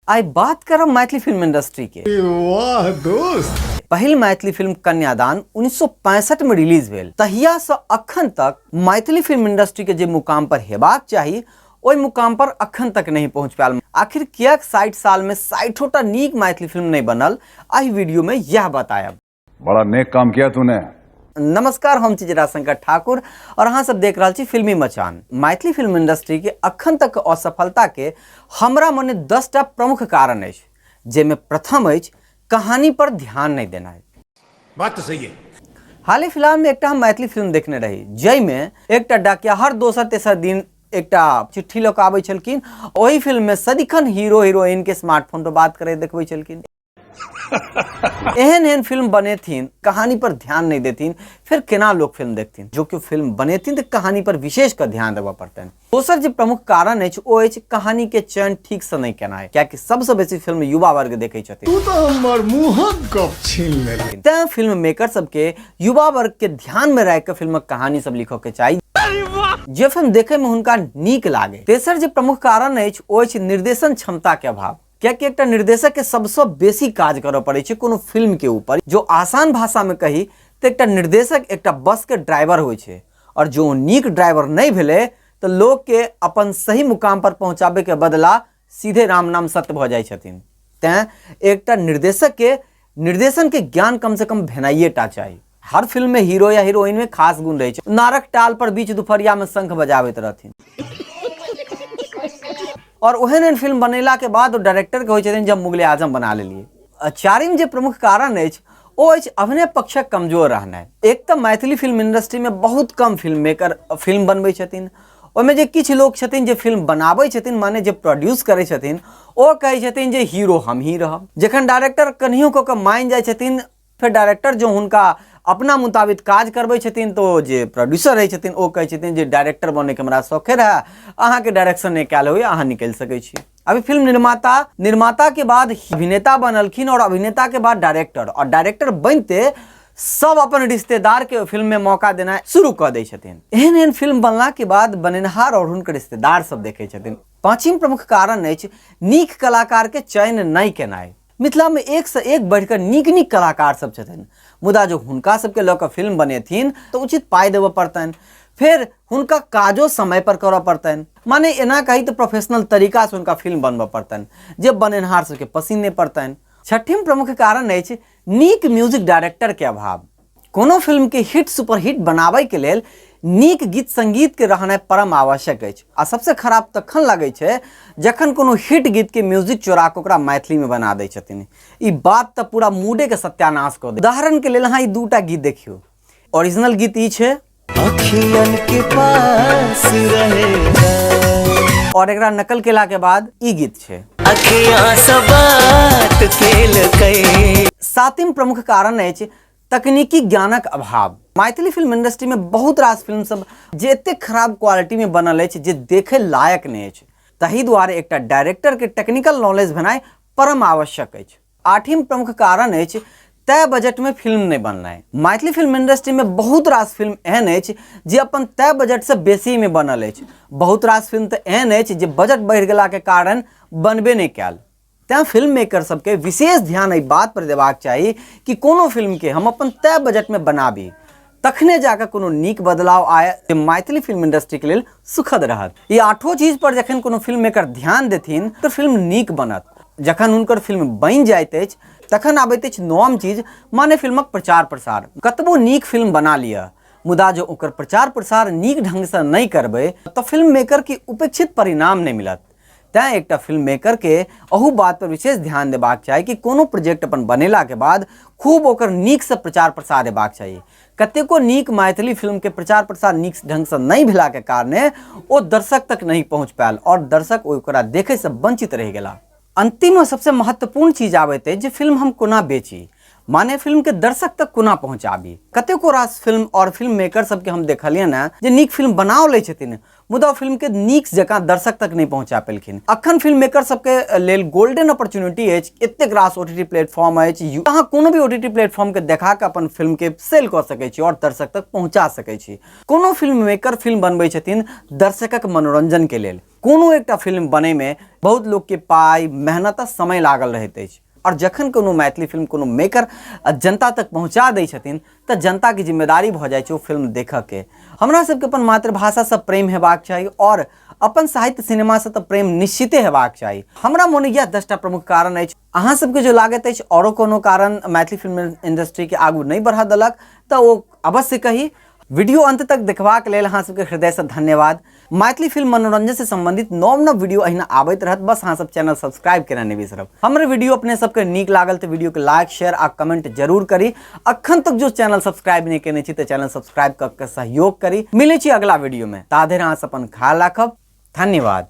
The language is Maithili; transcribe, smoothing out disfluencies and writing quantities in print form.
आइ बात करब मैथिली फिल्म इंडस्ट्री के। वाह दोस्त। पहिल मैथिली फिल्म कन्यादान 1965 में रिलीज भेल। तहिया से अखन तक मैथिली फिल्म इंडस्ट्री के जे मुकाम पर हेबाक चाही ओहि मुकाम पर अखन तक नहीं पहुंच पायल। आखिर कियाक 60 साल में 60 टा नीक मैथिली फिल्म नहीं बनल, एहि वीडियो में यह बतायब। बड़ा नेक काम किया तूने। नमस्कार, हम छी जटाशंकर ठाकुर और अहाँ सब देख रहल छी फिल्मी मचान। मैथिली फिल्म इंडस्ट्री के अखन तक असफलता के हमरा मने 10 टा प्रमुख कारण अछि, जाहिमे प्रथम अछि कहानी पर ध्यान नहीं देनाइ। बात तो सही है। हाल ही फिलहाल में एकटा हम मैथिली फिल्म देखने रही, जाहिमे एकटा डाकिया हर दोसर तेसर दिन एकटा चिट्ठी लऽ कऽ आबै छलखिन। ओहि फिल्म में सदिखन हीरो हीरोइन के स्मार्टफोन पर बात करैत देखबै छलखिन। एहन एहन फिल्म बनेथिन, कहानी पर ध्यान नहीं देथिन, फिर केना लोग फिल्म देखथिन। जो कि फिल्म बनेथिन तो कहानी पर विशेष कर ध्यान देबऽ पड़तनि। दोसर जे प्रमुख कारण अछि ओ अछि कहानी के चयन ठीक से नहीं केनाइ, कियाकि सबसे बेसी फिल्म युवा वर्ग देखै छथिन। तू तो हमर मुंहक गप छीन लेले। तैं फिल्म मेकर सबके युवा वर्ग के ध्यान में राखि कऽ फिल्मक कहानी सब लिखऽ के चाही, जे फिल्म देखै में हुनका नीक लागे। तेसर जे प्रमुख कारण अछि ओ अछि निर्देशन क्षमता के अभाव, कियाकि एकटा निर्देशक के सबसँ बेसी काज करऽ पड़ै छै कोनो फिल्म के ऊपर। जो आसान भाषा में कही तऽ एकटा निर्देशक एकटा बस के ड्राइवर होइ छै, और जो नीक ड्राइवर नहीं भेलै तऽ लोग के अपन सही मुकाम पर पहुंचाबे के बदला सीधे राम नाम सत्य भऽ जाइ छथिन। तैं एकटा निर्देशक के निर्देशन के ज्ञान कम से कम भेनाइए टा चाही। हर फिल्म में हीरो या हीरोइन में खास गुण रहै छै। नारक टाल पर बीच दुपहरिया में शंख बजाबैत रहथिन और ओहन एहन फिल्म बनेला के बाद ओ डायरेक्टर के होइ छथिन जब मुगले आजम बना लेलिए। चारिम जे प्रमुख कारण अछि ओ अछि अभिनय पक्षक कमजोर रहनाइ। एक तऽ मैथिली फिल्म इंडस्ट्री में बहुत कम फिल्म मेकर फिल्म बनबै छथिन। ओहिमे जे किछु लोक छथिन जे फिल्म बनाबै छथिन, माने जे प्रोड्यूस करै छथिन, ओ कहै छथिन जे हीरो हम ही रहब। जखन डायरेक्टर कनियो कऽ कऽ मानि जाइ छथिन, फेर डायरेक्टर जो हुनका अपना मुताबिक काज करबै छथिन तो जे प्रोड्यूसर रहै छथिन ओ कहै छथिन जे डायरेक्टर बनैके हमरा शौखे रहए, अहाँके डायरेक्शन नहि कयल होइए, अहाँ निकलि सकै छी। अभी फिल्म निर्माता, निर्माता के बाद अभिनेता बनलखिन और अभिनेता के बाद डायरेक्टर, और डायरेक्टर बनते सब अपन रिश्तेदार के फिल्म में मौका देना शुरू कऽ दै छथिन। एहन एहन फिल्म बनला के बाद बनेनहार और हुनकर रिश्तेदार सब देखै छथिन। पाँचिम प्रमुख कारण अछि नीक कलाकार के चयन नहि केनाइ। मिथिला में एक से एक बढ़िकऽ नीक नीक कलाकार सब छथिन, मुदा जो हुनका सबके लऽ कऽ फिल्म बनेथिन तऽ उचित पाइ देबऽ पड़तनि, फेर हुनका काजो समय पर करऽ पड़तनि, माने एना कही तऽ प्रोफेशनल तरीका से हुनका फिल्म बनबऽ पड़तनि जे बनेनहार सबके पसिन नहि पड़तनि। छठिम प्रमुख कारण अछि नीक म्यूजिक डायरेक्टर के अभाव। कोनो फिल्म के हिट सुपर हिट बनाबै के लेल नीक गीत संगीत के रहनाइ परम आवश्यक अछि। आ सबसे खराब तखन लगै छै जखन कोनो हिट गीत के म्यूजिक चोरा के ओकरा मैथिली में बना दै छथिन। ई बात तऽ पूरा मूडे के सत्यानाश कऽ दे। उदाहरण के लेल अहाँ ई दूटा गीत देखियौ। ओरिजिनल गीत ई छै, अखियन के पास रहेगा, और एकरा नकल केला के बाद ई गीत छै, अखियां सब बात केलकै। सातिम प्रमुख कारण अछि तकनीकी ज्ञानक अभाव। मैथिली फिल्म इंडस्ट्री में बहुत रास फिल्म सब जे एतेक खराब क्वालिटी में बनल अछि जे देखै लायक नहि अछि। ताहि दुआरे एकटा डायरेक्टर के टेक्निकल नॉलेज भेनाइ परम आवश्यक अछि। आठिम प्रमुख कारण अछि तय बजट में फिल्म नहीं बननाइ। मैथिली फिल्म इंडस्ट्री में बहुत रास फिल्म एहन अछि जे अपन तय बजट से बेसी में बनल अछि। बहुत रास फिल्म तऽ एहन अछि जे बजट बढ़ि गेला के कारण बनबे नहि कयल। तैं फिल्म मेकर सबके विशेष ध्यान एहि बात पर देबाक चाही कि कोनो फिल्म के हम अपन तय बजट में बनाबी, तखने जाकऽ कोनो नीक बदलाव आय जे मैथिली फिल्म इंडस्ट्री के लेल सुखद रहत। ई आठो चीज पर जखन कोनो फिल्म मेकर ध्यान देथिन तऽ फिल्म नीक बनत। जखन हुनकर फिल्म बनि जाइत अछि तखन आबैत अछि नवम चीज, माने फिल्मक प्रचार प्रसार। कतबो नीक फिल्म बना लिअ, मुदा जँ ओकर प्रचार प्रसार नीक ढंगसँ नहि करबै तऽ फिल्म मेकर के उपेक्षित परिणाम नहि मिलत। तैं एकटा फिल्म मेकर के अहू बात पर विशेष ध्यान देबाक चाही कि कोनो प्रोजेक्ट अपन बनेला के बाद खूब ओकर नीक से प्रचार प्रसार हेबाक चाही। कतेको नीक मैथिली फिल्म के प्रचार प्रसार नीक ढंग से नहि भेला के कारणे ओ दर्शक तक नहीं पहुंच पायल और दर्शक ओकरा देखे से वंचित रहि गेला। अंतिम और सबसे महत्वपूर्ण चीज आबैत अछि जे फिल्म हम कोना बेची। माने फिल्मके दर्शक तक कोना पहुँचाबी। कतेको रास फिल्म आओर फिल्म मेकर सबके हम देखलियनि हँ जे नीक फिल्म बनाओ लै छथिन, मुदा फिल्मके नीक जकाँ दर्शक तक नहि पहुँचा पेलखिन। अखन फिल्म मेकर सबके लेल गोल्डन अपॉर्चुनिटी अछि, एतेक रास ओ टी टी प्लेटफॉर्म अछि, अहाँ कोनो भी ओ टी टी प्लेटफॉर्मके देखा कऽ अपन फिल्मके सेल कऽ सकै छी आओर दर्शक तक पहुँचा सकै छी। कोनो फिल्म मेकर फिल्म बनबै छथिन दर्शकक मनोरंजनके लेल। कोनो एकटा फिल्म बनैमे बहुत लोकके पाइ, मेहनत आ समय लागल रहैत अछि आओर जखन कोनो मैथिली फिल्म कोनो मेकर जनता तक पहुँचा दै छथिन तऽ जनताके जिम्मेदारी भऽ जाइ छै ओ फिल्म देखऽके। हमरा सबके अपन मातृभाषासँ प्रेम हेबाक चाही आओर अपन साहित्य सिनेमासँ तऽ प्रेम निश्चिते हेबाक चाही। हमरा मोन इएह 10टा प्रमुख कारण अछि। अहाँ सबके जो लागैत अछि औरो कोनो कारण मैथिली फिल्म इंडस्ट्रीके आगू नहि बढ़ऽ देलक तऽ ओ अवश्य कही। वीडियो अंत तक देखबाक लेल अहाँ सबके हृदयसँ धन्यवाद। मैथिली फिल्म मनोरंजन से संबंधित नव नव वीडियो अहिना आबैत रहत, बस अहाँ सब चैनल सब्सक्राइब केना नहि बिसरब। हमर वीडियो अपने सबके नीक लागल तऽ वीडियो के लाइक, शेयर आ कमेंट जरूर करी। अखन तक जो चैनल सब्सक्राइब नहि केने छी तऽ चैनल सब्सक्राइब कऽ के सहयोग करी। मिलै छी अगला वीडियो में, ता धरि अहाँ सब अपन ख्याल राखब। धन्यवाद।